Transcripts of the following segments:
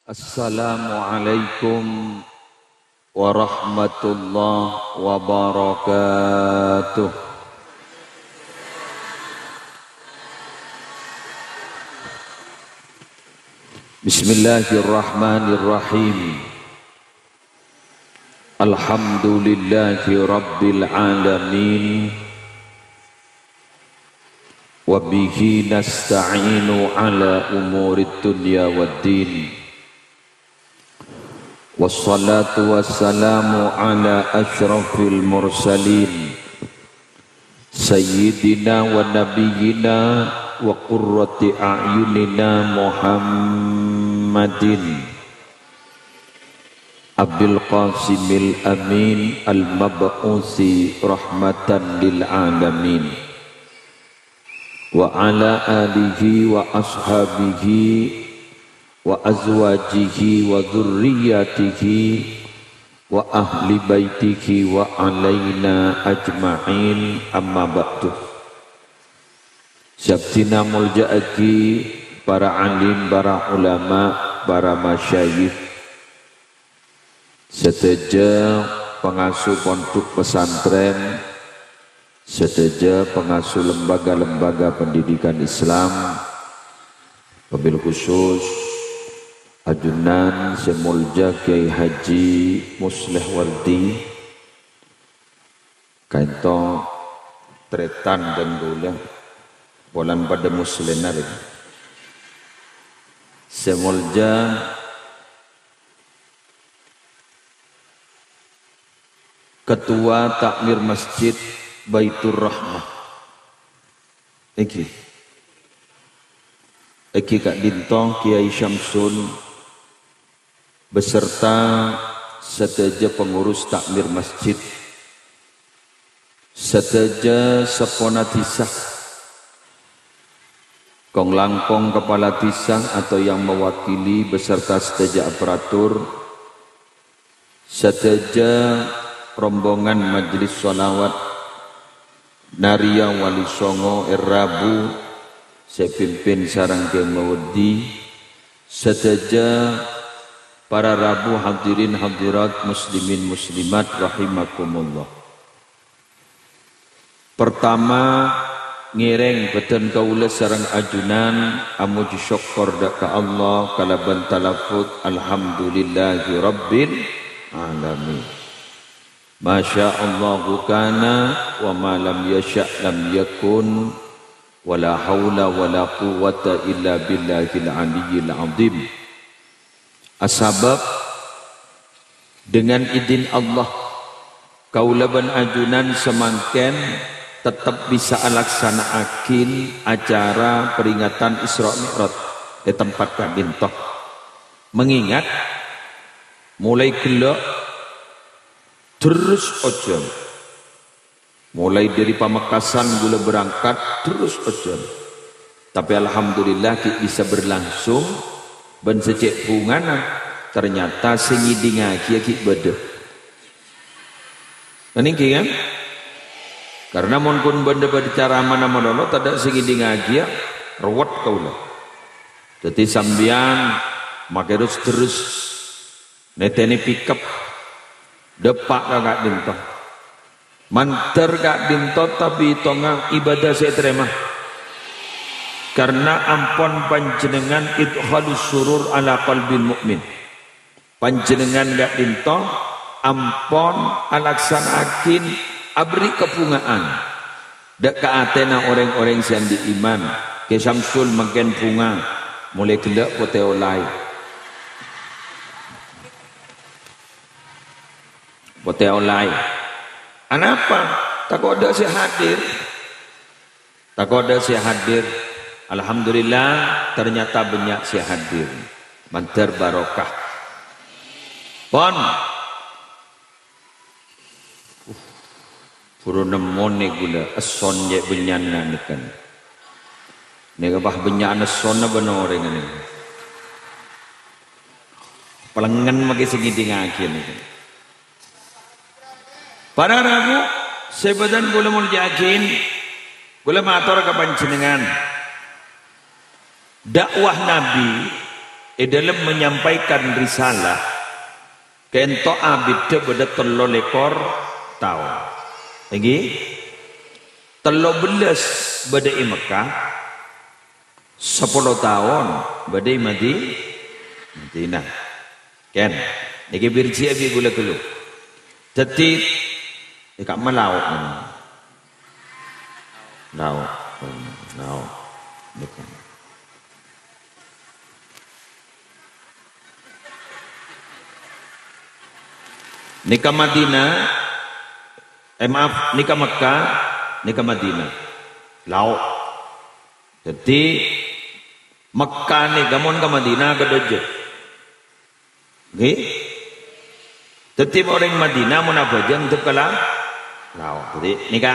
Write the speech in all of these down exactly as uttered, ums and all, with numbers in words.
Assalamualaikum warahmatullahi wabarakatuh. Bismillahirrahmanirrahim. Alhamdulillahi rabbil alamin. Wa bihi nasta'inu ala umurid dunya waddin. Wassalatu wassalamu ala asyrafil mursalin, sayyidina wa nabiyyina wa qurrati a'yunina Muhammadin Abil Qasimil Amin al-mab'usi rahmatan lil alamin, wa ala alihi wa ashabihi wa azwajihi wa dzurriyyatihi wa ahli baitihi wa alaina ajma'in, amma ba'du. Sè abdhina molja'aghi para alim, para ulama, para masyayikh, sadhâjâ pangasuh pondhuk pesantren, sadhâjâ pangasuh lembaga-lembaga pendidikan Islam, wabil khusus ajunan sè molja Kyai Haji Musleh Wardi, kaènto trètan bân kaulâ, polana padâ Muslèna rèya. Sè molja Ketua Takmir Masjid Baitur Rahmah. Èngghi. Èngghi ka'dinto Kyai Syamsul beserta sadhâjâ pengurus takmir masjid, sadhâjâ seppona dhisa, kong-langkong kepala dhisa atau yang mewakili beserta sadhâjâ aparatur, sadhâjâ rombongan majelis shalawat, narèya Wali Songo è Rabu sè èpimpin sareng Kyai Mawardi, sadhâjâ para rabu hadirin hadirat muslimin muslimat rahimakumullah. Pertama, ngèrèng bâdân kaulâ sareng ajunan amojhi sokkor dâ' ka Allah kalabân talaffuz, "Alhamdulillahirabbil alamin. Masya Allahu kana, wa ma lam yasya' lam yakun, wa la haula wa la quwwata illa billahil aliyyil azim." Asabâb, dengan idin Allah, kaulâ bân ajunan samangkèn tettep bisa alaksana'aghi acara peringatan Isra Mi'raj è tempat ka'dinto. Mengingat, molaè ghellâ' terros ojhân. Molaè dâri Pamekasan ghulâ berangkat, terros ojhân. Tapè alhamdulillah ghi' bisa berlangsung, bân sè cè' bhungana, ternyata sè ngèdingngaghi ghi' bâdâ. Kan èngghi, kan? Karena mon ghun bâdâ, bâdâ caramana malolo, tadâ' sè ngèdingngaghi, rowet kaulâ. Dhâddhi sampèyan makè terros-terros nètènè pickup, dâpa' ka ka'dinto. Mandhâr ka'dinto tabittonga ibadah sè ètarèma. Karna ampon panjhennengngan idkhalus surur ala qalbil mu'min. Panjhennengngan ka'dinto ampon alaksana'aghi aberri' kabhungaan dâ' ka atèna orèng-orèng sè andi' iman. Kè Samsul mangkèn bhunga, molaè ghellâ' potè olaè. Potè olaè. Anapa? Tako' tadâ' sè hadir. Tako' tadâ' sè hadir. Alhamdulillah, ternyata bânnya' sè hadir. Mandhâr barokah. Pon. Buru nemmonè ghulâ, èsson jhâ' bânnya'na nèka. Nèka pas bânnya'na èssonna bân orèng nèka. Palengngen makè sè ngèdingngaghi nèka. Para rabu sè bâdân kaulâ molja'aghi, kaulâ mator ka panjhennengngan. Dakwah Nabi È dâlem menyampaikan risalah, ka'ento abiddhâ bâdâ tello lèkor taon. Èngghi? Tello bellâs bâdâ è Mekkah, sapolo taon bâdâ è Madi-, Madinah. Kèng, nèkè birji'â bi' ghulâ ghâllu. Dhâddhi, è ka'emma lao'. Lao'. Lao'. Nèka. Nèka Madinah, eh, maaf, nèka Mekkah, nèka Madinah. Lao'. Dhâddhi, Mekkah nèka mon ka Madinah ghâdhâjâ. Ngghi? Dhâddhi orèng Madinah mon abhâjâng dâp ka la-, lao'. Dhâddhi nèka,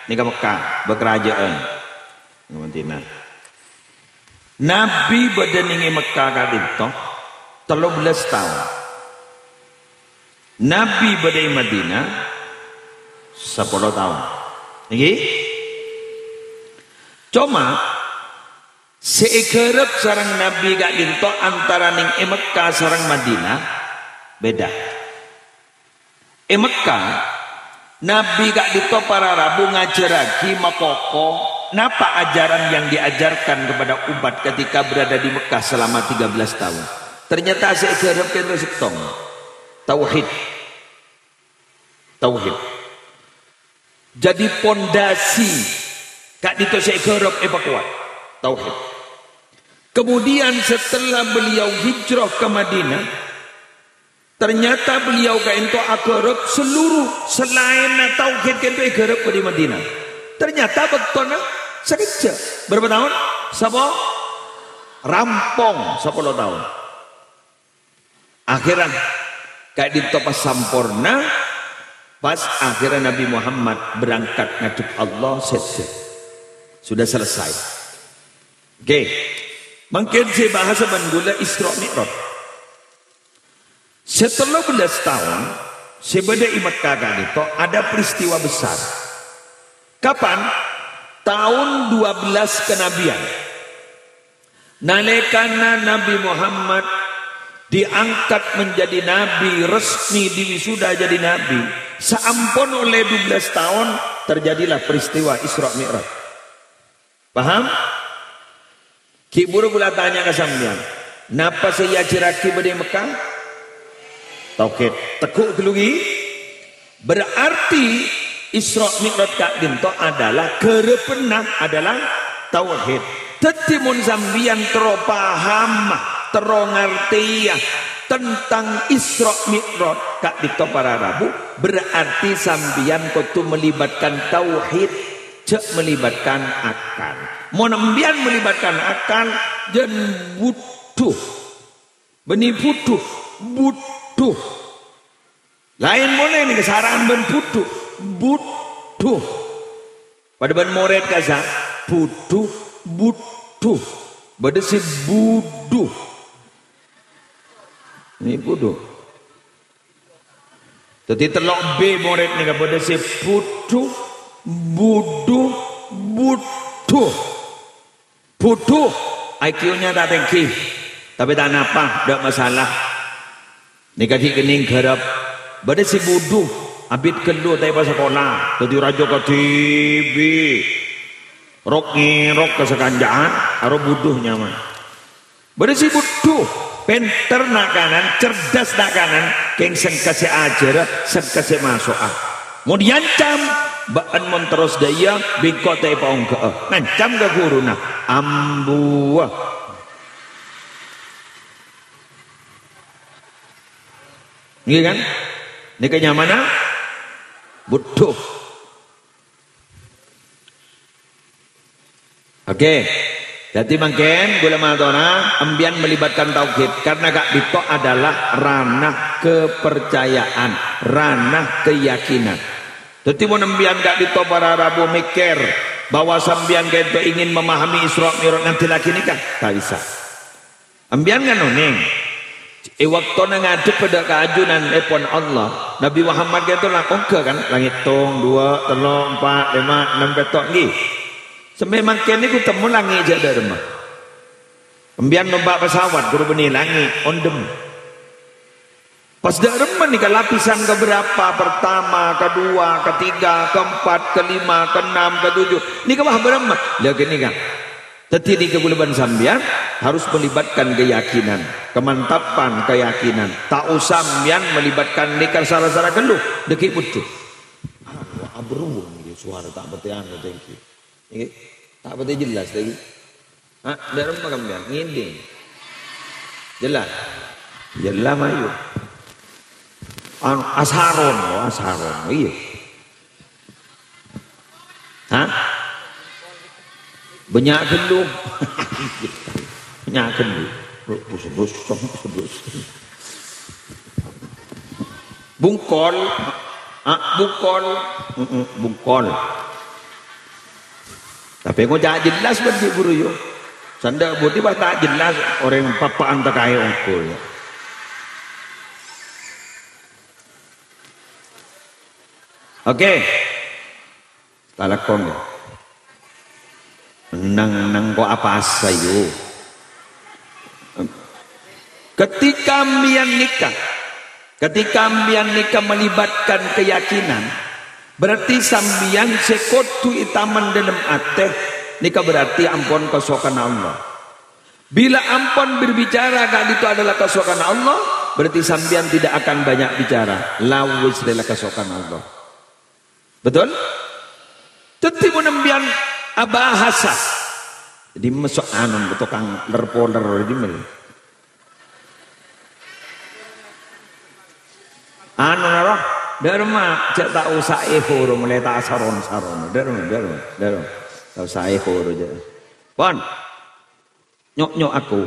nèka Mekkah, bâkarajâ'ân. Madinah. Nabbhi bâdâ nèng è Mekkah ka'dinto tello bellâs taon. Nabbhi bâdâ è Madinah sapolo taon. Ngghi? Coma, sè èghârâp sareng Nabbhi ka'dinto antara nèng è Mekkah sareng Madinah bhidhâ. È Mekkah, Nabbhi ka'dinto para rabu ngajhârraghi makoko napa ajaran yang diajarkan kepada umat ketika berada di Mekkah selama tiga belas tahun. Ternyata sè èghârâp ka'dinto sèttong. Tauhid. Tauhid. Jadi pondasi ka'dinto sè èghârâp èpakowat. Tauhid. Kemudian setelah beliau hijrah ke Madinah, ternyata beliau ka'dinto aghârâp seluruh selainna tauhid ka'dinto èghârâp bâdâ è Madinah. Ternyata bâktona sakejjhâ'. Berapa tahun? Sapa? Rampong sapolo taon. Akhirnya, ka'dinto pas samporna, pas akhirnya Nabi Muhammad berangkat ngadhep Allah, sèdhâ. Sudah selesai. Oke. Mangkèn sè bahasa bân ghulâ Isra Mi'raj. Sè tello bellâs taon sè bâdâ è Mekkah ka'dinto ada peristiwa besar. Kapan? Taon dua belas kenabian. Nalèkana Nabi Muhammad diangkat menjadi nabi, resmi diwisuda jadi nabi, saampon ollè dua belas taon, terjadilah peristiwa Isra Mi'raj. Paham? Ghi' bhuru kaulâ tanya ka sampèyan, napa sè èajhârraghi bâdâ è Mekkah? Tauhid. Tegghu' ghâllu ghi? Berarti Isra Mi'raj ka'dinto adalah ghârâbânna adalah tauhid. Dhâddhi mon sampèyan terro paham, terro ngartèya tentang Isra Mi'raj ka'dinto para rabu, berarti sampèyan kodhu melibatkan tauhid, jhâ' melibatkan akal. Mon sampèyan melibatkan akal, jhân budhu. Bânnè budhu, budhu. Laèn polè nèka sara'an bân budhu, budhu. Padâ bân morèd ka'issa', budhu, budhu. Bâdâ sè budhu. Nè budhu. Dhâddhi tello' B morèd nèka bâdâ sè budhu, budhu, budhu. Budhu, I Q-nya ta' tèngghi, tapè ta' napa, ta' masalah. Nèka ghi' kennèng ghârâp. Bâdâ sè budhu, abit ghâllu ta' èpasakola, dhâddhi rajâ kadhibi'. Rok-ngèrok ka sakanca'an, aro budhu nyamana. Bâdâ sè budhu, pènter na'-kana', cerdas na'-kana', kèng sengka sè ajhârâ, sengka sè maso'a. Mon èancam, bâ'ân mon terros dâ' iyâ, bi' engko' ta' èpaongghâ'â. Ngancam ka ghuruna, ambuwâ. Ngghi kan? Nèka nyamana budhu. Oke. Dhâddhi mangkèn, kaulâ matorna, sampèyan melibatkan tauhid, karena ka'dinto adalah ranah kepercayaan, ranah keyakinan. Dhâddhi, mon sampèyan ka'dinto para rabu mèkkèr bahwa sampèyan ka'dinto ingin memahami Isra Mi'raj, ngandellaghi nèka, ta' bisa. Sampèyan kan onèng, è bâktona ngadhebbhâ dâ' ka ajunanèpon Allah, Nabi Muhammad ka'dinto la-, ongghâ kan, la ngètong, duwâ', tello', empa', lèma', ennem, pètto', ngghi. Sampè' mangkèn nèko temmo langngè' jhâ' dâremma. Sampèyan nompa' pesawat, ghuru bânnè langngè', ondhem. Pas dâ' remma nèka lapisan keberapa? Pertama, kedua, ketiga, keempat, kelima, keenam, ketujuh. Nèka wah bârâmma? Lah ghânèka. Dhâddhi nèka kaulâ bân sampèyan harus melibatkan keyakinan, kemantapan keyakinan. Ta' osa sampèyan melibatkan nèka sara-sara ghâllu, dhâggi' pojhu. Wah, abruwân nèka sowara ta' patè anu, thank you. Nèka ta' patè jelas lagi. Ha, dâ' remma sampèyan, ngèdhing. Jelas? Jelas, mayu. Anu, asaron, oh, asaron, iyâ. Hah? Bânnya' ghâllu. Bânnya' ghâllu. Bus, bus, bus, bus. Bungkol. Ah, bungkol. Mm-mm, bungkol. Tapè ngoca' jelas bân ghi' buru, yo. Sandhâ budi pas ta' jelas, orèng pappa'an takaè ongghu, yo. Oke. Talakon, ya. Nang, nang ko' apasa, yo? Ketika sampèyan nèka, ketika sampèyan nèka melibatkan keyakinan, berarti sampèyan sè kodhu ètamen dâlem atè, nèka berarti ampon kasokanna Allah. Bila ampon berbicara ka'dinto adalah kasokanna Allah, berarti sampèyan tidak akan banyak bicara. Lawis rèla kasokanna Allah. Betul? Dhâddhi mon sampèyan abahasa, dhimma so' anu, tokang ler-poler, dhimma. Anu, naro, dâ' remma, jhâ' ta' osa èhoro, molaè ta' saron-saron. Dâ' remma, dâ' remma, dâ' remma. Ta' osa èhoro, jhâ'. Pon. Nyok-nyok aku.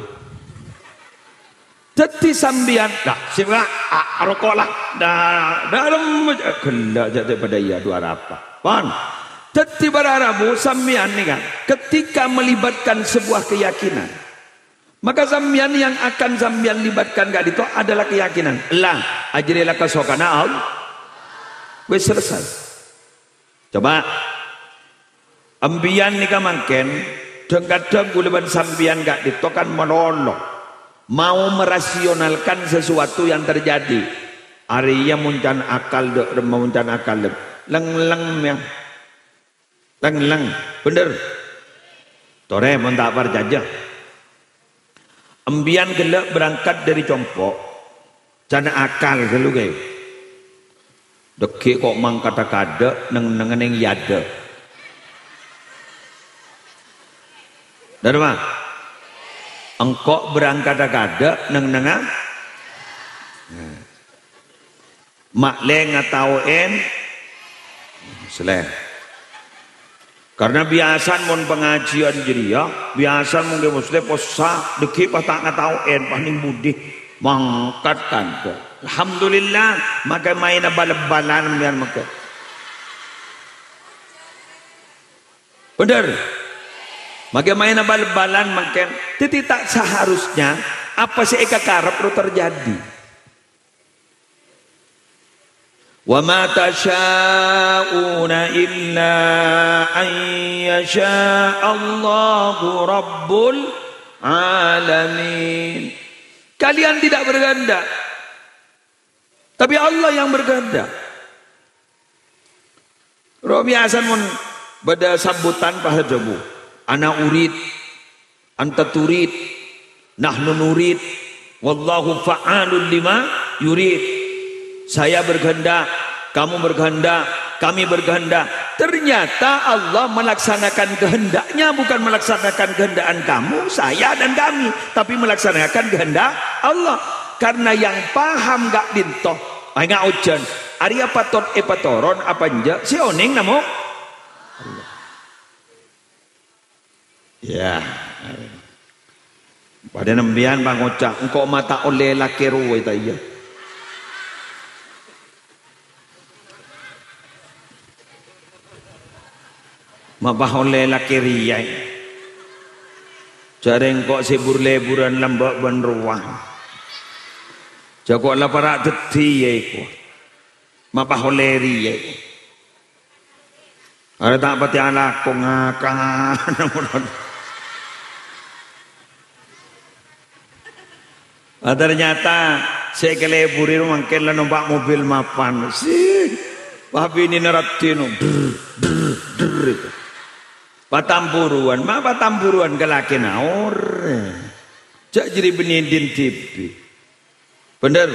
Dhâddhi sampèyan, dah, sè, a-, a-, aroko' la. Dah, dâ' remma, ghellâ' jhâ' padâ iyâ, dhu arapa. Pon. Dhâddhi para rabu sampèyan nèka, ketika melibatkan sebuah keyakinan, maka sampèyan yang akan sampèyan libatkan ka'dinto adalah keyakinan. La, ajâriyâ la kasokanna Allah. Wis selesai. Coba, sampèyan nèka mangkèn, dhâng-kadhâng kaulâ bân sampèyan ka'dinto kan malolo, mau merasionalkan sesuatu yang terjadi. Arèya mon can akal, dâ' remma mon can akal, leng-leng, ya. Leng-leng, bhender. Torè mon ta' parcajâ. Sampèyan ghellâ' berangkat dâri compo', can akal ghâllu, ghi. Dhâggi' ko' mangkata kaadâ', neng-nengnga neng è adâ'. Dâ' remma? Engko' berangkata kaadâ', neng-nengnga. Nah. Ma'lè ngatao'è Musleh. Karna biyasana mon pangajiân jârèya, biyasana mon ghi' Musleh possa, dhâggi' pas ta' ngatao'è, pas neng budi, mangkat kaadâ'. Alhamdulillah, makè maèna bal-balan mèyan makè. Bhender. Makè maèna bal-balan mangkèn. Dhâddhi ta' saharusnya apa sè èkakarep ro terjadi. "Wa ma tasya'una illa an yasya Allahu rabbul alamin." Kalian tidak berkehendak, tapi Allah yang berkehendak. Ro biyasana mon bâdâ sambutan pas adhâbu, "Ana urid, anta turid, nahnu nurid, wallahu fa'alul lima yurid." Saya berkehendak, kamu berkehendak, kami berkehendak. Ternyata Allah melaksanakan kehendaknya, bukan melaksanakan kehendakan kamu, saya, dan kami, tapi melaksanakan kehendak Allah. Karena yang paham ka'dinto, enga' ojhân, arèya patot èpatoron apa enjâ', sè onèng namong Allah. Ya. Padâ sampèyan pangoca', "Engko' ma' ta' ollè lakè rowa, ta' iyâ?" Ma' pas ollè lakè rèya, è. Jhâ' rèng ko' sè bur-lèburân lambâ' bân rowa. Jhâ' ko' la para' dhâddhi, yâ, èko. Ma' pas ollè rèya, è. Arè ta' patè alako ngakana. Nah, ternyata sè èkaleburi mangkèn la nompa' mobil mapan. Sih, pas binèna raddhin, der, der, der, itu. Patamburuwân, ma' patamburuwân kalakèna orèng. Jhâ' jârèya bânnè din dhibi'. Bhender?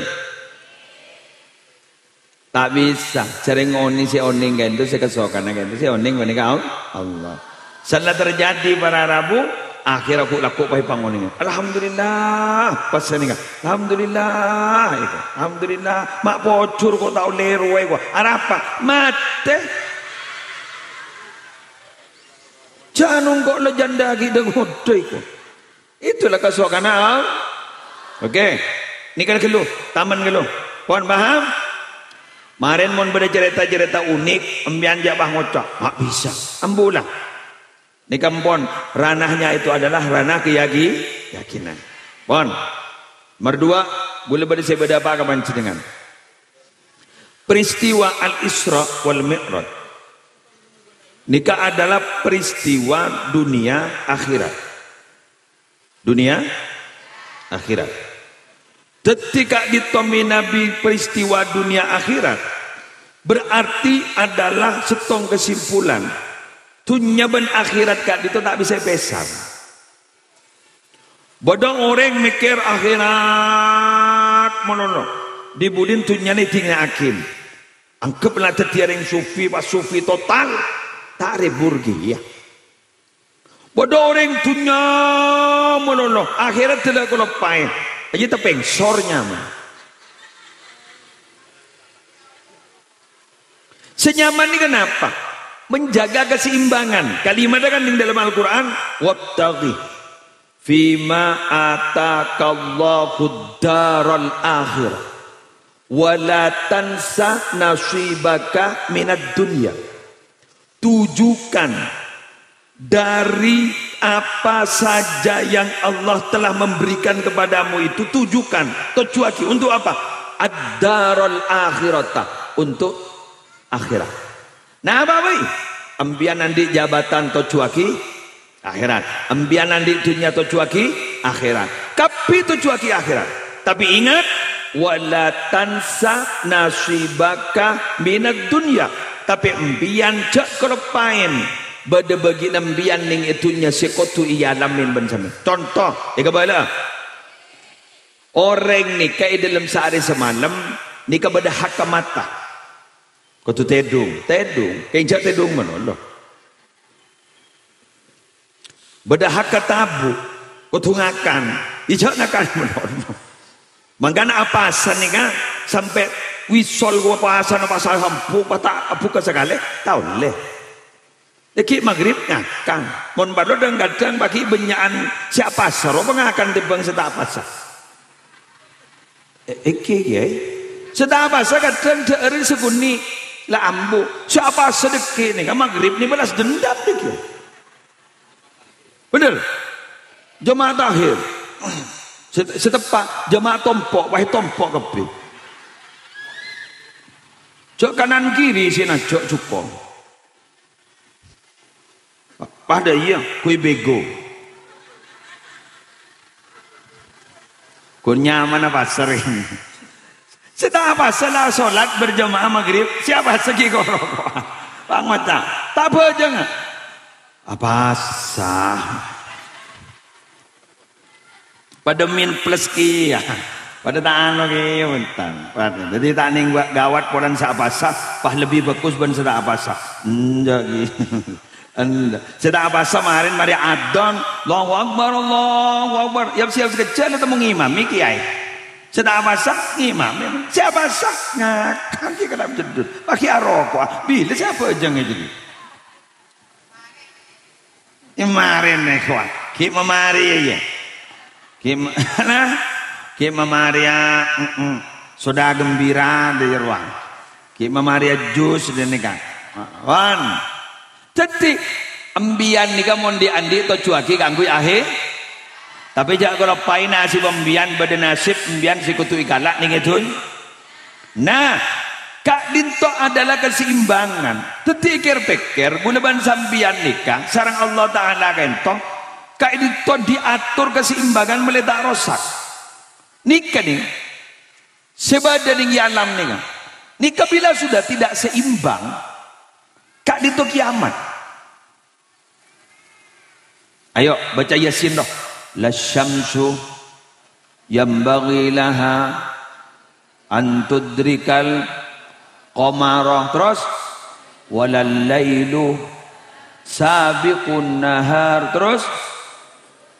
Ta' bisa. Jârèya onèng sè onèng ka'dinto sè kasokanna ka'dinto sè onèng panèka Al-, Allah. Sella terjadi para rabu, akhirnya ghu'-lagghu' pas èpangonèngè. Alhamdulillah, pas nèka. Alhamdulillah, itu. Alhamdulillah, ma' pojhur kok ta' ollè rowa kok. Arapa? Matè. Jhâ' nongko' la jhândhâ ghi' dâ-ngodâ kok. Itulah kasokanna Allah. Oke. Nèka ghâllu, tamen ghâllu. Pon paham? Marèn mon bâdâ carèta-carèta unik, empèyan jhâ' pas ngoca', "Ma' bisa." Ambu la. Nèka empon, ranahnya itu adalah ranah keyaki-, keyakinan. Pon. Nomor dua, ghulâ bâdâ sè bâdâ apa ka panjhennengngan? Peristiwa Al-Isra wal Mi'raj. Nèka adalah peristiwa dunia akhirat. Dunia akhirat. Dhâddhi ka'dinto mènabi peristiwa dunia akhirat, berarti adalah sèttong kesimpulan. Dhunnya bân akhirat ka'dinto ta' bisa èpèsa. Bâdâ orèng mèkkèr akhirat malolo, dhi-budhina dhunnyana èdingnga'aghi. Angghep la dhâddhiyâ orèng sufi, pas sufi total, ta' rebur kèya. Bâdâ orèng dhunnya malolo, akhirat dâlâ kaloppaè. Iyâ tapèngsor nyaman. Sè nyaman nèka napa? Menjaga keseimbangan. Kalimatnya kan di dalam Al-Quran, "Wabtaghi fima atakallahu daral akhirah, wa la tansa nasibaka minad dunya." Tujukan dari apa saja yang Allah telah memberikan kepadamu itu, tujukan, tojjuwaghi. Untuk apa? Ad-daral akhirata, untuk akhirat. Napa bhâi? Empèyan andi' jabatan, tojjuwaghi akhirat. Empèyan andi' dhunnya, tojjuwaghi akhirat. Kabbhi tojjuwaghi akhirat. Tapè ingat, "Wa la tansa nasibaka minad dunya." Tapè empèyan jhâ' kaloppaèn bâdâ bâgiânna empèyan neng è dhunnya sè kodhu èalamè bân sampèyan. Conto, èkabâlâ. Orèng nèka è dâlem saarè samalem nèka bâdâ hakka mata. Kodhu tèdung, tèdung. Kèng jhâ' tèdung malolo. Bâdâ hakka tabu', kodhu ngakan. Iyâ jhâ' ngakan malolo. Mangkana apasa nèka sampè' wisol kowat apasana pas abu-, pas ta' abhuka sakalè, ta' ollè. Dhâggi' maghrib ngakan. Mon parlo dhâng-kadhâng paghi' bânnya'an sè apasa rowa ngakan tèmbhâng sè ta' apasa. E-, èngghi, Kèyaè. Sè ta' apasa kadhâng dhâ'ârra sè bhunyi la ambu. Sè apasa dhâggi' nèka maghrib nèka balas dendam dhâggi'. Bhender? Jamaah takhir. Sè, sè teppa', jamaah tompo', wahai tompo' kabbhi. Jhâ' kanan kiri sè najjhâ' jhuko. Padâ iyâ, ghuy bego. Ghun nyamana pasar ini. Sè ta' apasa la sholat berjamaah maghrib, sè apasa ghi' ko-roko'an. Pangoca', ta' bhâjângnga. Apasa? Padâ min plus kèya. Padâ ta' ano kèya, bhunten. Padâ. Dhâddhi ta' nèng wa-, ghâwât polana sè apasa, pas lebbi bhâghus bân sè ta' apasa. Enjâ' kèya. Enjâ'. Sè ta' apasa marèn marè adân, "Allahu Akbar, Allahu Akbar." Yap-siyap sakejjhâ' la temmo ngimami kèyaè. Sè ta' apasa ngimami. Sè apasa ngakan kèya kalap jeddhut. Paghi' aroko'a. Bilâ sè abhâjâng jârèya? È marèna, kowa. Ghi' mamarèya, iyâ. Ghi' ma-, nah, ghi' mamarèya, mm-mm. Soda gembira dâri rowa. Ghi' mamarèya jus dâ' nèka. Wan. Dhâddhi, empèyan nèka mon dhi'-andhi' tojjuwaghi kaangghuy akhè-, tapè jhâ' kaloppaè nasib empèyan bâdâ nasib empèyan sè kodhu èkala' nèng è dhunnya. Nah, ka'dinto adalah keseimbangan. Dhâddhi, kèr-pèkkèr, ghulâ bân sampèyan nèka sareng Allah Ta'ala ka'dinto, ka'dinto diatur keseimbangan mèlè ta' rosak. Nèka nè, sè bâdâ nèng è alam nèka. Nèka bilâ sudah tidak seimbang, ka'dinto kiamat. Ayo, baca Yasin, toh. "La syamsu yanbaghi laha an tudrikal qamara." Terus, "Walal lailu sabiqun nahar." Terus,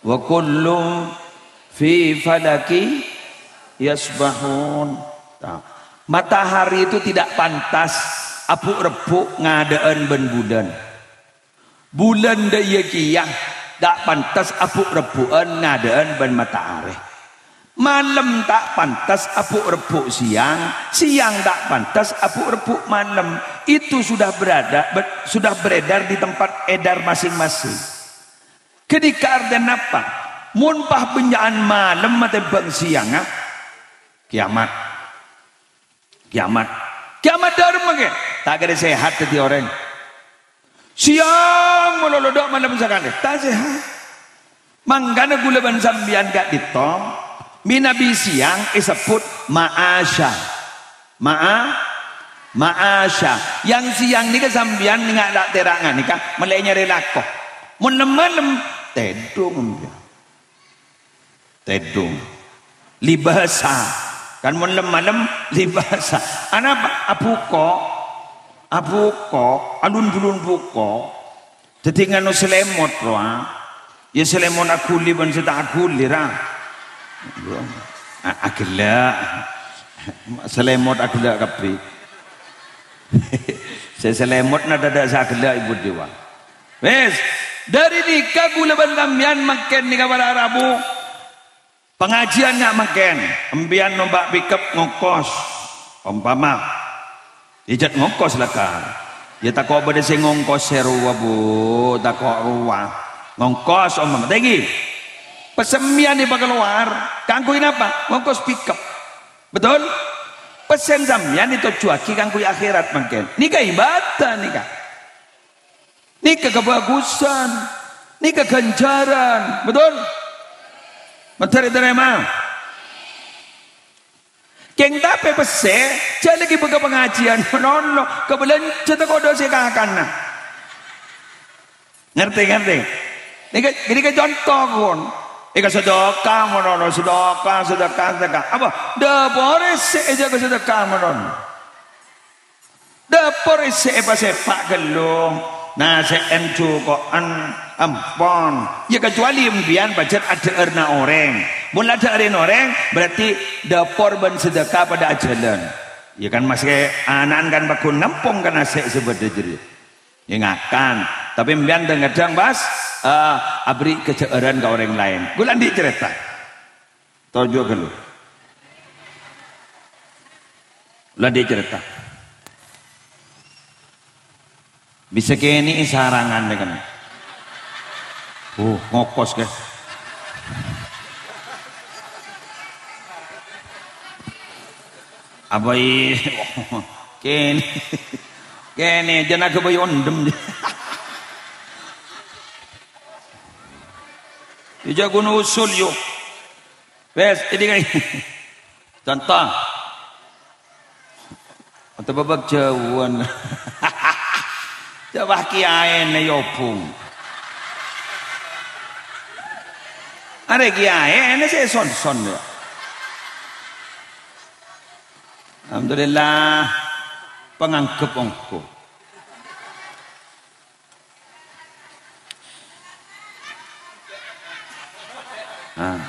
"Wa kullum fi falaki yasbahun." Nah, matahari itu tidak pantas abu'-rebbu' ngadâ'ân bân bulân. Bulân dâ'iyâ kèya ta' pantes abu'-rebbu'ân ngadâ'ân bân matahari. Malem ta' pantes abu'-rebbu' sèyang, sèyang ta' pantes abu'-rebbu' malem. Itu sudah berada, ber-, sudah beredar di tempat edar masing-masing. Ghânèka artèna napa? Mon pas bânnya'an malem atèmbhâng sèyangnga, kiamat. Kiamat. Kiamat dâremma, kè? Ta' kèra sehat dhâddhi orèng. Sèyang malolo, dâ' malem sakalè. Ta' sehat. Mangkana ghulâ bân sampèyan ka'dinto, mènabi sèyang èsebbhut ma'asya. Ma'a-, ma'asya. Yang sèyang nèka sampèyan nènga' ta' tèra' nganèka, mellè nyarè lako. Mon lem-malem, tèdung sampèyan. Tèdung. Libasa. Kan mon lem-malem, libasa. Anapa? Abuko'. Abuko'. Alun-bulun buko'. Dhâddhi nganu salemot, rowa. Iyâ, salemot aghuli bân sè ta' aghuli, ra. A-, aghellâ'. Salemot aghellâ' kabbhi. Sè salemot na tadâ' sè aghellâ' ibu diwa. Wes, dâri nèka ghulâ bân sampèyan mangkèn nèka para rabu. Pangajiyân nga' mangkèn, empèyan nompa' pickup ngongkos. Ompama, ijât ngongkos la, Kang. Iyâ tako' bâdâ sè ngongkos sè rowa, Bu, tako' rowa. Ngongkos ompama, ta' ènggi. Pèssè sampèyan èpakalowar, kaangghuy napa? Ngongkos pickup. Betul? Pèssèna sampèyan ètojjhuwâghi kaangghuy akhèrat mangkèn. Nèka ibadah nèka. Nèka kabhâghusân, nèka ghânjhârân, betul? Mandhâr ètarèma. Kèng tapè pèssè, jhâ' laghi bâkal pangajiyân, malolo, kabâlânjhâ tako' dâ' sè kakana. Ngartè, ngartè? Nèka, nèka conto, pon. Èkasadhâka, malolo, sadhâka, sadhâka, sadhâka. Apa? Dâpor èssè èjâgâ sadhâka, malolo. Dâpor èssè èpasèpa' ghâllu, nasè'en juko'en, empon. Iyâ, kecuali empèyan pajhât adhâ'ârrâ orèng. Mon la adhâ'ârrâ orèng, berarti dâpor bân sadhâka padâ ajhâlân. Iyâ kan, maskè ana'en kan pagghun nampong ka nasè' sè bâdâ jârèya. Iyâ ngakan. Tapè empèyan dhâng-kadhâng pas, eh, aberri' kajhâ'ârân ka orèng laèn. Ghulâ andi' carèta. Toju' ghâllu. La andi' carèta. Bisa kènè' sarangan nèka. Uh, ngokos, guys. Apa i-, kènè'. Kènè', jhâ' naghâbây ondhem. Ijâ ghun usul, yu. Wes, ini kan. Contoh. Atau babak jauhan. Coba kiyaèna yobung. Arè kiyaèna sè son-son, ya. Alhamdulillah. Panganggep ongghu. Ah.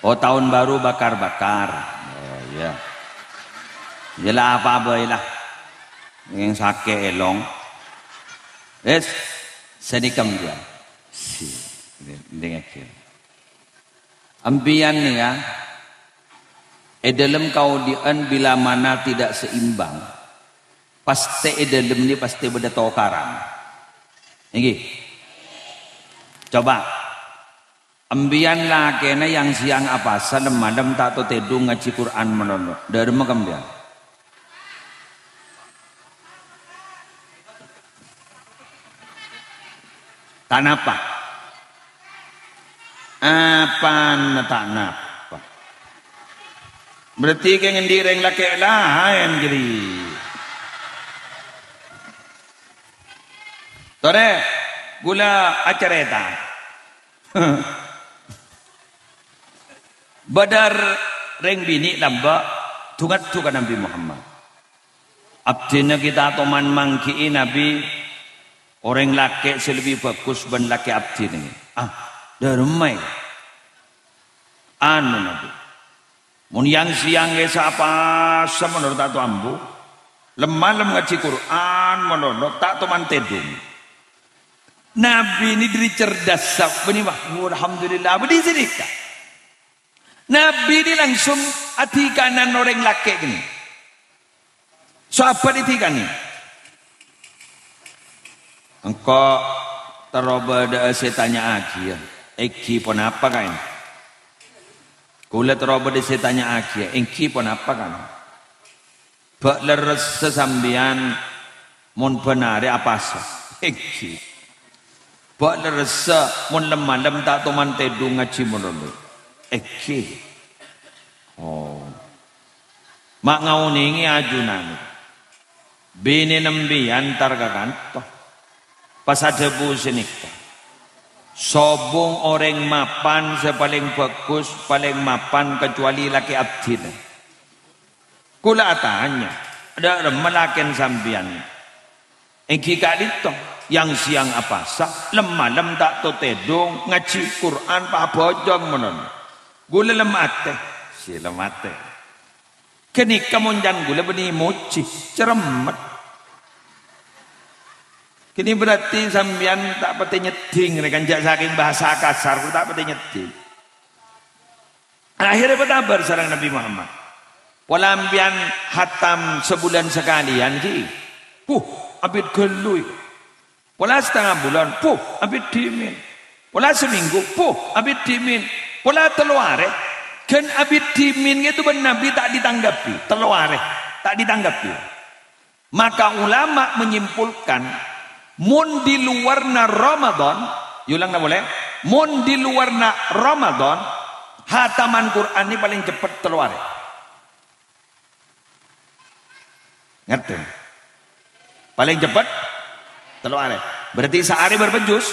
Oh, tahun baru bakar-bakar. Oh, iya. Iyalah, apa bhâi lah. Yang sakè' èlong. Wes, sè nèka dia. Si, ini, ini. Empèyan nèka, è dâlem kaodi'ân bilamana tidak seimbang, pastè è dâlem nè pastè bâdâ tokaran. Ènggi. Coba, empèyan lakèna yang sèyang apasa, lem-malem ta' to tèdung ngajhi Qur'an malolo. Dâremma ka empèyan? Ta' napa? Apana ta' napa? Berarti kè ngendi rèng lakè' laèn jârèya. Torè, ghulâ acarèta. Bâdâ rèng binè' lambâ' du-ngaddu ka Nabbhi Muhammad. "Abdhina ghi' ta' toman mangghi'i, Nabbhi, orèng lakè' sè lebbi bhâghus bân lakè' abdhina." "Ah, dhâremma, yâ?" "Anu, Nabbhi, mon yang-sèyang è sapasa malolo ta' toman ambu, lem-malem ngajhi Qur'an malolo ta' toman tèdung." Nabbhi nèka dhâri cerdhassa, bânnè, wah, alhamdulillah, bâdâ sè nèka. Nabbhi nèka langsung adhikanan orèng lakè' ghânèka. Sahabat èdhikanè, "Engko' terro bâdâ'â sè tanya'aghiyâ, èngghi ponapa, Ka'en? Kaulâ terro bâdâ sè tanya'aghiyâ, èngghi ponapa, Ka'en? Bâ' lerressa sampèyan mon bân arè apasa?" "Èngghi." "Bâ' lerressa mon lem-malem ta' toman tèdung ngajhi malolo?" "Èngghi." "Oh. Ma' ngaonèngè ajunan. Binèna sampèyan entar ka kanto, pas adhâbu sè nèka, 'Sobung orèng mapan sè palèng bhâghus, palèng mapan kacobâli lakè' abdhina.' Kaulâ atanya, 'Dhâremma lakèna sampèyan?' Èngghi ka'dinto, yang-sèyang apasa, lem-malem ta' totèdung, ngajhi Qur'an pa' abhâjâng malolo. Kaulâ lem atè." Sè lem atè. Ghânèka mon can kaulâ bânnè mojhi, cerremmet. Ghânèka berarti sampèyan ta' patè nyeddhing, rè, kan jhâ' sakèng bhâsa kasar, ta' patè nyeddhing. Akhèrra èpatabâr sareng Nabbhi Muhammad. "Pola sampèyan hatam sabulân sakalèyan, ghi? Puh, abit ghâllu, yâ. Pola satengnga bulân, puh, abit dhimèn. Pola samènggu, puh, abit dhimèn. Pola tello arè, ghân abit dhimèn ghâ' èto bân Nabbhi ta' ditanggapi. Tello arè, ta' ditanggapi." Maka ulama menyimpulkan, mon di luarna Ramadan, èyolangana polè, mon di luarna Ramadan, hataman Qur'an nèka palèng ceppet tello arè. Ngerti? Palèng ceppet tello arè. Berarti saarè bârâmpa juz?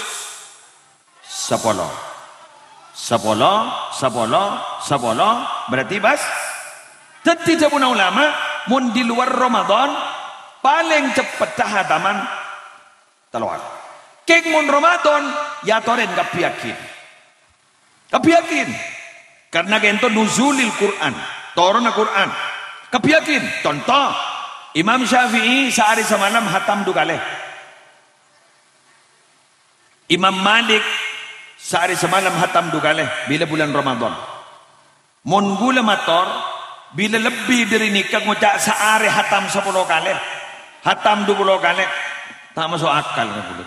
Sapolo. Sapolo, sapolo, sapolo, berarti pas. Dhâddhi dhâbuna ulama, mon di luar Ramadan, palèng ceppetta hataman tello arè. Kèng mon Ramadan, èyatorè kabbhi yakin. Kabbhi yakin. Karena kento nuzulil Qur'an, toronna Qur'an. Kabbhi yakin. Conto, Imam Syafi'i saarè samalem hatam du kalè. Imam Malik saarè samalem hatam du kalè bilâ bulân Ramadan. Mon ghulâ mator, bilâ lebbi dhâri nèka ngoca' saarè hatam sapolo kalè, hatam du polo kalè, ta' maso' akal ka ghulâ.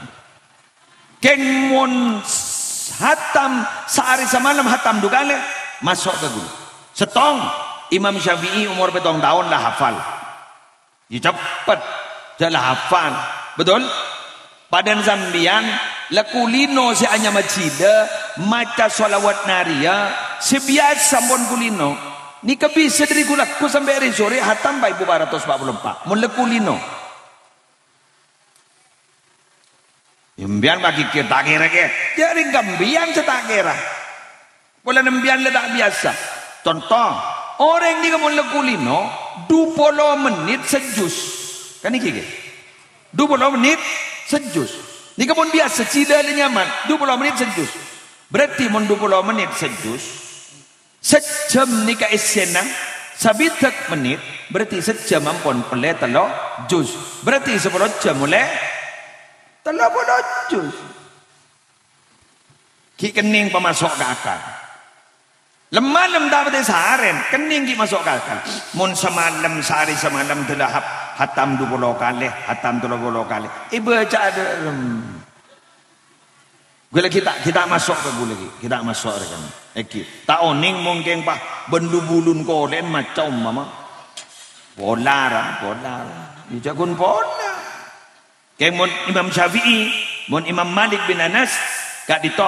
Kèng mon s-, hatam saarè samalem hatam du kalè, maso' ka ghulâ. Sèttong, Imam Syafi'i omor pèttong taon la hafal. Iyâ, ceppet. Jhâ' la hafal. Betul? Padâna sampèyan, la kulino sè anyama jhilâ, maca shalawat nariyah, sè biyasa ampon kulino. Nèka bisa dhâri ghulâ lagghu sampè' rè-sorè hatam pa' èbu pa' ratos pa' polo empa'. Mon la kulino. Yâ, sampèyan pagigir, ta' kèra, kè. Jhâ' rèng sampèyan sè ta' kèra. Polana sampèyan la ta' biyasa. Conto, orèng nèka mon la kulino, du polo mennit sajus. Kan nèka, kè? Du polo mennit sajus. Nèka mon biyasa, jhilâ la nyaman, du polo mennit sajus. Berarti mon du polo mennit sajus, sajhâm nèka essèna sabidhâk mennit, berarti sajhâm ampon pellè tello juz. Berarti sapolo jhâm ollè tello polo juz. Ghi' kennèng pamaso' ka akal. Lem-malem ta' patè sarèn, kennèng ghi' maso' ka akal. Mon samalem, saarè samalem dâlahap, hatam du polo kalè, hatam tello polo kalè. Èbâca dhârem. Ghulâ ghi' ta', ghi' ta' maso' ka ghulâ ghi', ghi' ta' maso' rèkan. Èngghi, ta' onèng mon kèng pa' bân du bulun kolè'en maca umpama. Pola ra, pola ra. Iyâ, jhâ' ghun pola. Kèng mon Imam Syafi'i, mon Imam Malik bin Anas, ka'dinto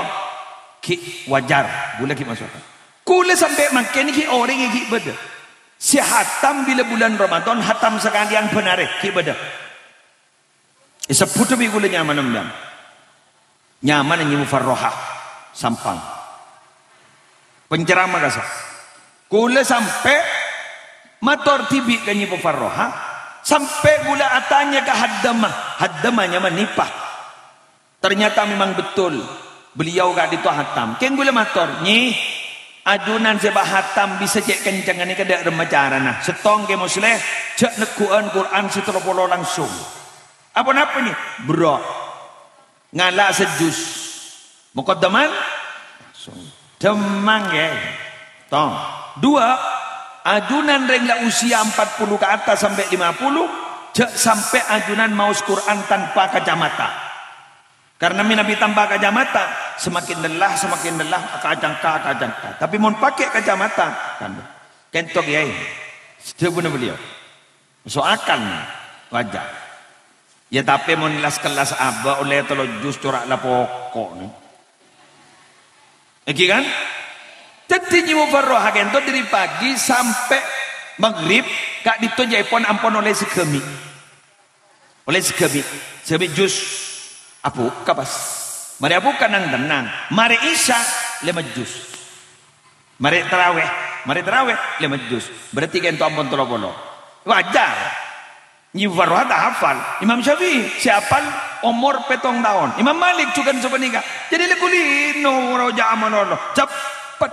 ghi' wajar, ghulâ ghi' maso'. Ghulâ sampè' mangkèn ghi' orèng ghi' bâdâ. Sè hatam bilâ bulân Ramadan, hatam sakalèyan bân arè, ghi' bâdâ. Èsebbhut bi' kaulâ nyamana, mèyan. Nyamana Nyi Mufarroha, Sampang. Penceramah kassa'. Kaulâ sampè' mator dhibi' ka Nyi Mufarroha, sampè' kaulâ atanya ka haddamma, haddamma nyamana Nipah. Ternyata memang betul, beliau ka'dinto hatam. Kèng kaulâ mator, "Nyi, ajunan sè pas hatam bisa cè' kencengnga nèka dâ' remma carana. Sèttong, Kè Musleh, jhâ' negghu'ân Qur'an sè tello polo langsung." "Aponapa, Nyi?" "Bârâ'. Ngala' sajus. Muqaddaman langsung. Dhemmang, Kè." Tong. Dua, ajunan rèng la usia empat puluh ke atas sampè' lima puluh, jhâ' sampè' ajunan maos Qur'an tanpa kacamata. Karena mènabi tanpa kacamata, semakin lelah, semakin lelah, akacangka, akacangka. Tapè mon pakè kacamata, kan, kènto, Kèyaè. Dhâbuna beliau. Maso' akal, nè. Wajar. Ya, tapè mon las-kellas abâ' ollè tello jus cora' la poko', nè. Èngghi, kan? Dhâddhi, Nyi Mufarroha kènto dâri pagi sampè' maghrib, ka'dinto ca'èpon ampon ollè sè ghâmi'. Ollè sè ghâmi', sè ghâmi' jus. Abhuka pas. Marè abhuka nang-tennang. Marè Isya, lèma jus. Marè tarawèh, marè tarawèh, lèma jus. Berarti kènto ampon tello polo. Wajar. Nyi Mufarroha ta' hafal. Imam Syafi'i, sè hafal omor pèttong taon. Imam Malik jhughân sapanèka. Jadi, la kulino, roja amalolo. Cepet.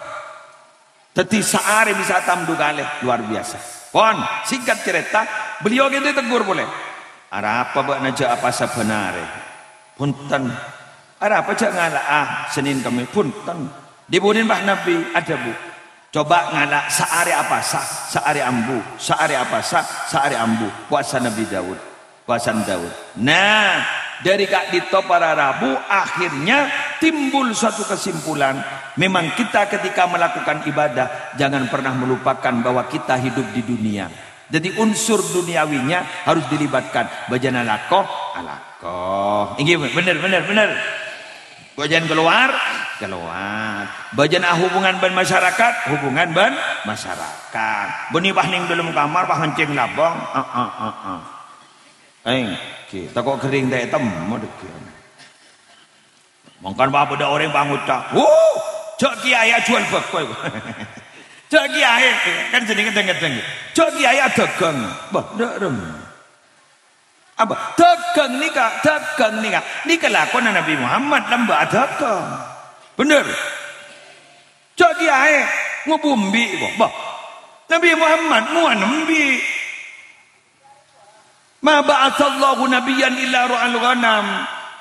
Dhâddhi, saarè bisa hatam du kalè, luar biasa. Pon, singkat cerita, beliau kènto ditegur polè. "Arapa bâ'na jhâ' apasa bân arè?" "Bhunten." "Arapa jhâ' ngala'a Sennèn Kemmès?" "Bhunten." "Dhi-budhina pas Nabbhi adhâbu, 'Coba ngala' saarè apasa, saarè ambu, saarè apasa, saarè ambu.'" Powasana Nabbhi Daud. Powasana Daud. Nah, dâri ka'dinto para rabu, akhirnya timbul suatu kesimpulan, memang kita ketika melakukan ibadah, jangan pernah melupakan bahwa kita hidup di dunia. Jadi, unsur duniawinya harus dilibatkan. Bâjâna alako, alako. Èngghi, bhender, bhender, bhender. Bâjâna kalowar, kalowar. Bâjâna ahubungan bân masyarakat, hubungan bân masyarakat. Bânnè pas neng dâlem kamar, pas ngencèng labâng. Ah, ah, ah, ah. Èngghi, tako' ghering ta' ètemmo dhâggi'. Mangkana pas bâdâ orèng pangoca', "Wuh, jhâ' kèyaè ajhuwâl bhâko." "Jhâ' kèyaè," kan jeneng ngèdhing-ngèdhing. "Jhâ' kèyaè adhâghâng." Bâh, dâ' remma. Apa? Dhâghâng nèka, dhâghâng nèka. Nèka lakona Nabbhi Muhammad lambâ' adhâghâng. Bhender. "Jhâ' kèyaè ngobu embi'," ko. Bâh. Nabbhi Muhammad ngowan embi'. "Ma ba'atsallahu nabiyyan illa ra'al ghanam."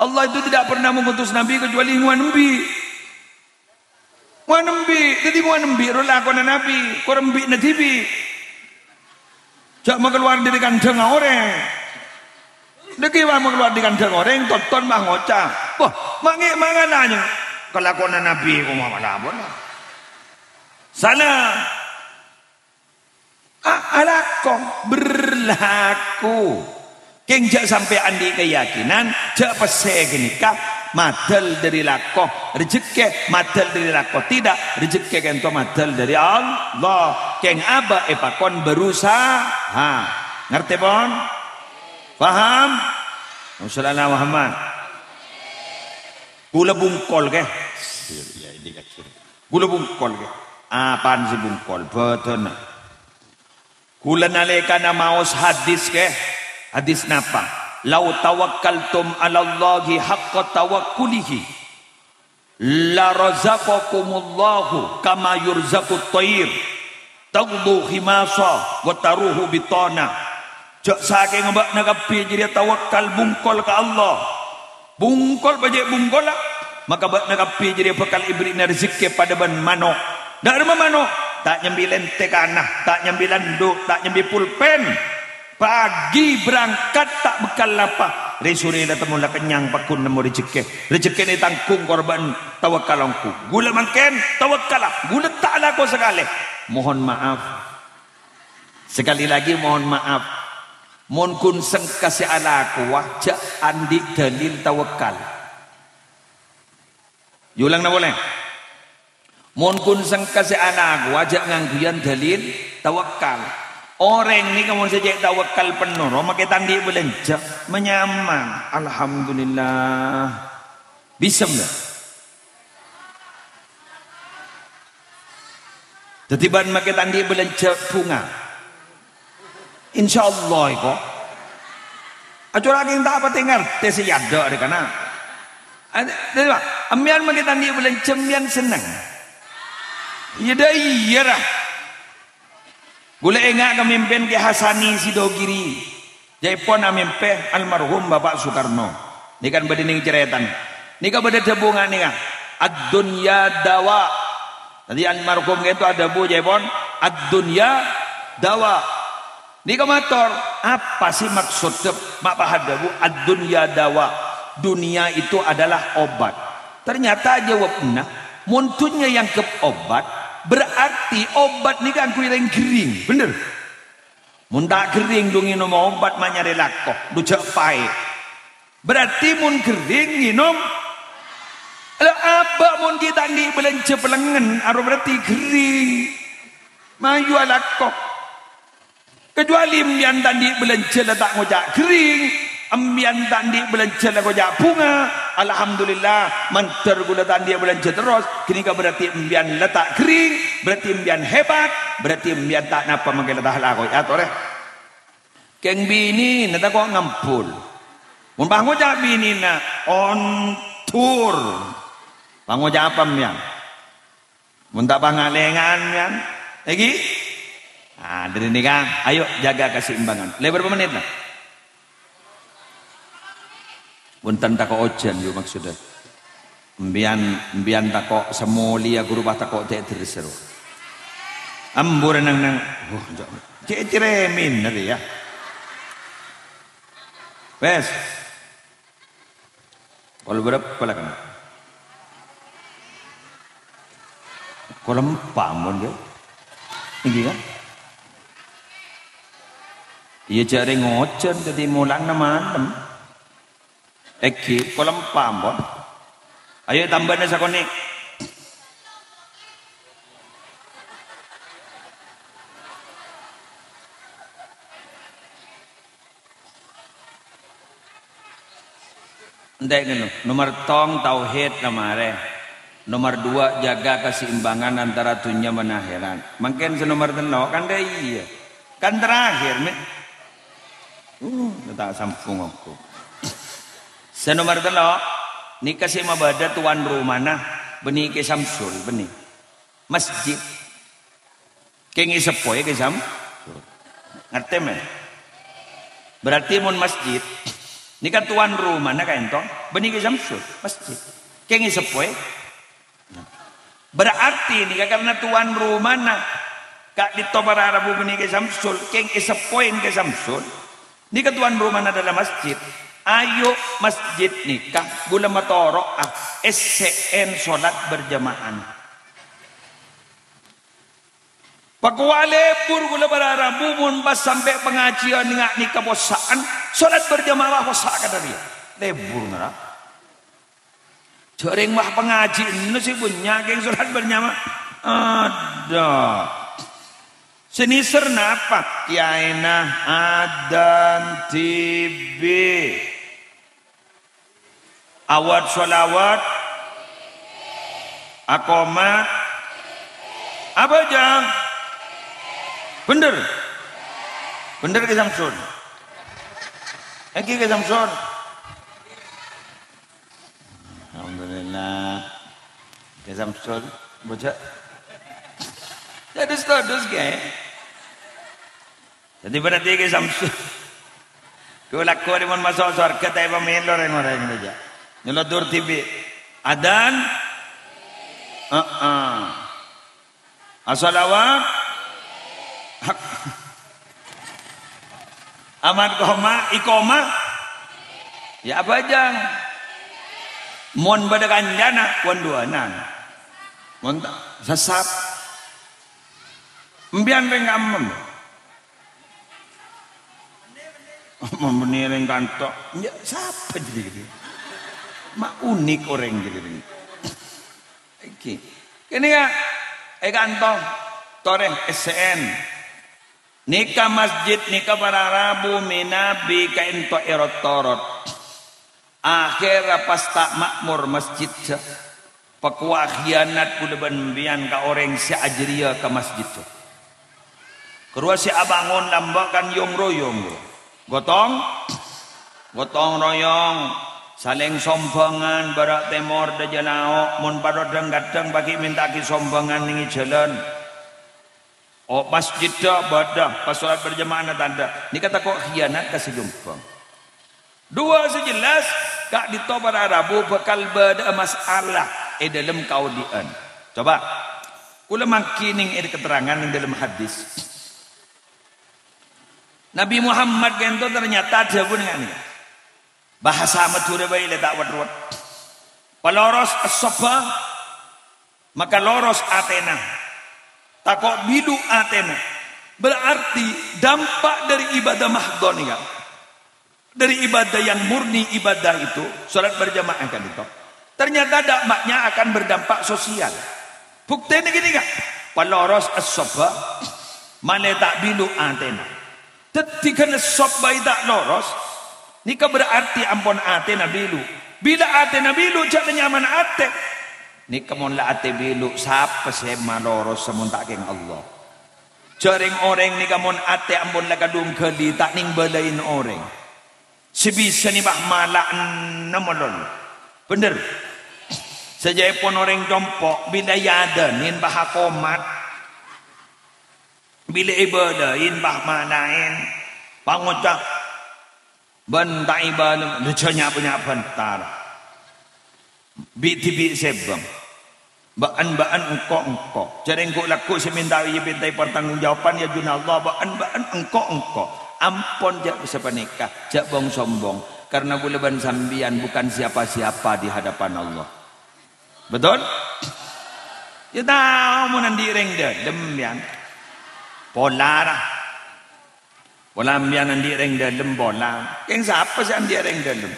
Allah itu tidak pernah mengutus nabi kecuali ngowan embi'. Ngowan embi', dhâddhi ngowan embi' rowa lakona nabi, kor embi'na dhibi'. Jhâ' makalowar dâri kandhângnga orèng. Dhâggi' pas makalowar dâri kandhângnga orèng, tonton pas ngoca', "Wah, ma' ngè' mangana nyèng kalakona nabi ko ma' malabona." Salah. A-, alako, berlaku. Kèng jhâ' sampè' andi' kayakinan, jhâ' pèssè ghânèka madâl dâri lako, rejhekkè madâl dâri lako. Tidak, rejhekkè kènto madâl dâri Allah. Kèng abâ' èpakon berusaha. Ngartè, pon? Paham? Allahumma shalli ala Muhammad. Kaulâ bungkol, kè. Kaulâ bungkol, kè. Apaan sè bungkol? Bâdânna. Kaulâ nalèkana maos hadis, kè. Hadis napa? "Lau tawakkaltum 'alallahi haqqa tawakkulihi, la razaqakumullahu kama yurzaqut thair, taghdu khimasa wa taruhu bitana." Jhâ' sakènga bâ'na kabbhi jârèya tawakkal bungkol ka Allah. Bungkol pajhât bungkolla, maka bâ'na kabbhi jârèya bhâkal èbherri'na rejhekkè padâ bân mano'. Dâ' remma mano', ta' nyambi lèntèkana, ta' nyambi landhu', ta' nyambi pulpèn. Pagi berangkat ta' bhâkal napa, rè-sorè la temmo la kennyang pagghun nemmo rejhekkè. Rejhekkèna ètangghung kor bân tawakkal ongghu. Kaulâ mangkèn tawakkala, kaulâ ta' alako sakalè. Mohon maaf. Sekali lagi mohon maaf. Mon ghun sengka sè alakowa, jhâ' andi' dalil tawakkal. Èyolangana polè. Mon ghun sengka sè alakowa, jhâ' ngangghuyan dalil tawakkal. Orèng nèka mon sè cè' tawakal penno, ro, makè ta' andi' bâlânjhâ, manyaman. Alhamdulillah. Bisa, enggak? Dhâddhi bâ'na makè ta' andi' bâlânjhâ bhunga. Insyaallah iko. Acora'aghi ta' patè ngartè sè èadâ' rè kana'. Ad-, dhâddhi, Pak, empèyan makè ta' andi' bâlânjhâ, empèyan senneng. Iyâ, dâ' iyâ, ra. Ghulâ enga' ka mimpin Kè Hasani Sidogiri. Jâèpon amimpè almarhum Bapa' Soekarno. Nèka kan bâdâ nèng carètana. Nèka bâdâ dhâbu nga' nèka, "Ad-dunya dawa." Dhâddhi almarhum ka'dinto adhâbu jâèpon, "Ad-dunya dawa." Nèka mator, apa sih maksoddhâ ma' pas adhâbu, "Ad-dunya dawa"? Dunia itu adalah obat. Ternyata jâwâbbhâ, mon dhunnya èangghep obat, berarti obat nèka angghuy rèng ghering, bhender? Mon ta' ghering, dhu ngènom obat ma' nyarè lako, dhu jhâ' paè. Berarti mon ghering ngènom, la abâ' mon ghi' ta' andi' bâlânjhâ palèngngen, aro berarti ghering. Mayu alako. Kecuali empèyan ta' andi' bâlânjhâ la ta' ngoca' ghering, empèyan ta' andi' bâlânjhâ la ngoca' bhunga, alhamdulillah, mandhâr ghulâ ta' andi' bâlânjhâ terros, ghânèka berarti empèyan la ta' ghering, berarti empèyan hebat, berarti empèyan ta' napa mangkèn la ta' lakoè, atorè. Kèng binèna tako' ngambul. Mon pas ngoca' binèna, "Ondur." Pas ngoca' apa empèyan? Mon ta' pangalèngan, kan? Èngghi? Ah, dhâri nèka, ayo jaga keseimbangan. Lèbâr bârâmpa mennit, nah? Bhunten, tako' ojhân, yo, maksoddhâ. Empèyan, empèyan tako' samolèya ghuru pas tako' tè' dherres, ro. Ambu rè nang-nang. Wah, jhâ', cè' cerèmèn, nanti, ya. Wes. Pokol bârâmpa la kennèng? Pokol empa', ampon, ya. Èngghi, kan? Iyâ, jhâ' rèng ojhân, dhâddhi molana malem. Èngghi, pokol empa', ampon. Ayo, tambâna sakonè'. Entè' ngèno, nomer tong tauhid la marè. Nomer dua, jaga keseimbangan antara dunia dan akhirat. Mangkèn sè nomer tello', kan dâ' iyâ. Kan terakhir, mè'. Uh, ta' sambung aku. Sè nomer tello', nèka sè mabâdâ tuan rumana, bânnè Kè Samsul, bânnè. Masjid. Kèng èseppoè Kè Sam-, ngartè, mè'? Berarti mon masjid, nèka tuan rumana ka'dinto, bânnè Kè Samsul, masjid. Kèng èseppoè. Berarti nèka karena tuan rumana ka'dinto para rabu bânnè Kè Samsul, kèng èseppoè Kè Samsul. Nèka tuan rumana dâlâm masjid. Ayo masjid nèka, ghulâ matoro'a, essè'è salat berjamaah. Pakowa' lebur ghulâ para rabu mon pas sampè' pangajiân nga' nèka possa'an, salat berjamaah possa' kadâ' rèya. Lebur ngara. Jhâ' rèng wah pangajiânna sè bânnya' kèng salat berjamaah. Adâ'. Sè nèser napa? Kèyaèna adân dhibi'. Awat sholawat. Akomat. Apa, Jang? Bhender? Bhender, Kè Samsul? Èngghi, Kè Samsul? Alhamdulillah. Kè Samsul, bocah. Todus-todus, Kè. Dhâddhi berarti Kè Samsul. Kè lako mon maso' sowarghâ ta' èpamèlo rèng-orèng rèya. Nyolodor dhibi'. Adân. Heeh. Asholawat. Amat koma, ikoma. Ya abhâjâng. Mon bâdâ kancana, wan-duwânan. Mon ta-, sasap. Empèyan rèng ka'emma. Mon bânnè rèng kanto. Ya, sapa jadi gitu? Ma' unik orèng jadi gitu. Èngghi. Kènè ya, è kanto, torè S C N. Nèka masjid nèka para rabu mènabi kaènto èrot-torot. Akhèrra pas ta' ma'mor masjiddhâ. Pakowa khianat kaulâ bân sampèyan ka orèng sè ajâriyâ ka masjiddhâ. Karowa sè abângon lambâ' kan yong-royong. Gotong, gotong royong, salèng sombhângan, bârâ' tèmor, dâjâ lao', mon padâ dhâng-kadhâng paghi' mènta'aghi sombhângan nèng è jhâlân. Oh, masjiddhâ bâdâ, pas sholat berjamaahna tadâ'. Nèka tako' khianat ka sè jombhâng. Duwâ' sè jelas, ka'dinto para rabu bhâkal bâdâ'â masalah è dâlem kaodi'ân. Coba, kaulâ manggi nèng è katerrangan nèng dâlem hadis. Nabi Muhammad ghânto ternyata dhâbuna nganèka. Bhâsa Madhurâ bhâi lè ta' wet-ruwet. Paloros essobbhâ, maka loros atèna. Tako' bilu atèna. Berarti dampak dari ibadah mahdho nèka. Dari ibadah yang murni ibadah itu, sholat berjamaah kan itu. Ternyata dampaknya akan berdampak sosial. Buktèna ghânèka, paloros essobbhâ, malè ta' bilu atèna. Dhâddhi ghân essob bhâi ta' loros, nèka berarti ampon atèna bilu. Bilâ atèna bilu, jhâ' nyamana atè. Nèka mon la atè bilu, sapa sè maloros mon ta' kèng Allah? Jhâ' rèng-orèng nèka mon atè ampon la kadhung ghâli, ta' nèng bâlâi orèng. Sè bisa nèbâ mala ennem malolo. Bhender. Sajâèpon orèng compo', bilâ èadânè bâ akomat. Bilâ èbâlâi bâ malaèn. Pangoca'. Bân ta' èbâlâi, rèjâ nya'-panya' bhântar. Bi'-dhibi' sèbâng. Bâ'ân-bâ'ân engko'-engko'. Jhâ' rèng ghu'-lagghu' sè mènta, iyâ, pèntaè pertanggungjawaban, iyâ, juna Allah, bâ'ân-bâ'ân engko'-engko'. Ampon jhâ' sapanèka, jhâ' bong-sombong. Karena kaulâ bân sampèyan bukan siapa-siapa di hadapan Allah. Betul? Iyâ, tao mon andi' rèng dâlem, yâ. Pola, ra. Pola sampèyan andi' rèng dâlem, pola. Kèng sapa sè andi' rèng dâlem?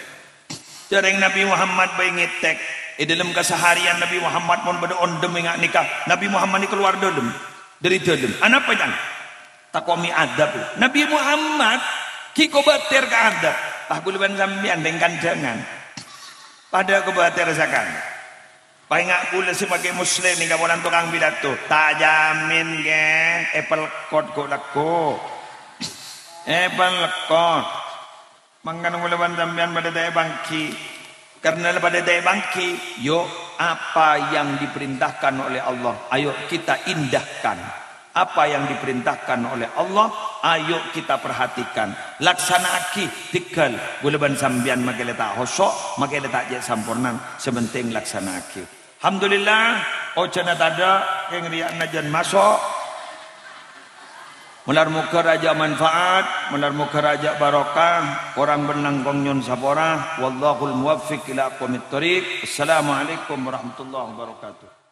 Jhâ' rèng Nabi Muhammad bhâi ngètèk. È dâlem kasahariyan Nabi Muhammad mon bâdâ ondhem ènga' nèka, Nabi Muhammad nèka kalowar dâlem. Dâri dâlem. Anapa, Cang? Tako' mè' adhâb. Nabi Muhammad ghi' kobâtèr ka adhâb. Pas kaulâ bân sampèyan rèng kandhângan. Padâ kobâtèr sakalè. Paènga' kaulâ sè makè Muslim nèka polana tokang pidato. Ta' jamin, ghi, èpèlkot ghu'-lagghu'. Èpèlkot. Mangkana kaulâ bân sampèyan padâ ta' èpangghi. Karena la padâ ta' èpangghi, yuk, apa yang diperintahkan oleh Allah, ayo kita indahkan. Apa yang diperintahkan oleh Allah, ayo kita perhatikan. Laksana'aghi, tèghâl. Kaulâ bân sampèyan makè la ta' hoso', makè la ta' cè' samporna, sè penting laksana'aghi. Alhamdulillah, ojhânna tadâ', kèng rèya'na jân maso'. Malar moghâ rajâ manfaat, malar moghâ rajâ barokah, korang bân langkong nyo'on sapora. Wallahul muwaffiq ila aqwamit thoriq. Assalamualaikum warahmatullahi wabarakatuh.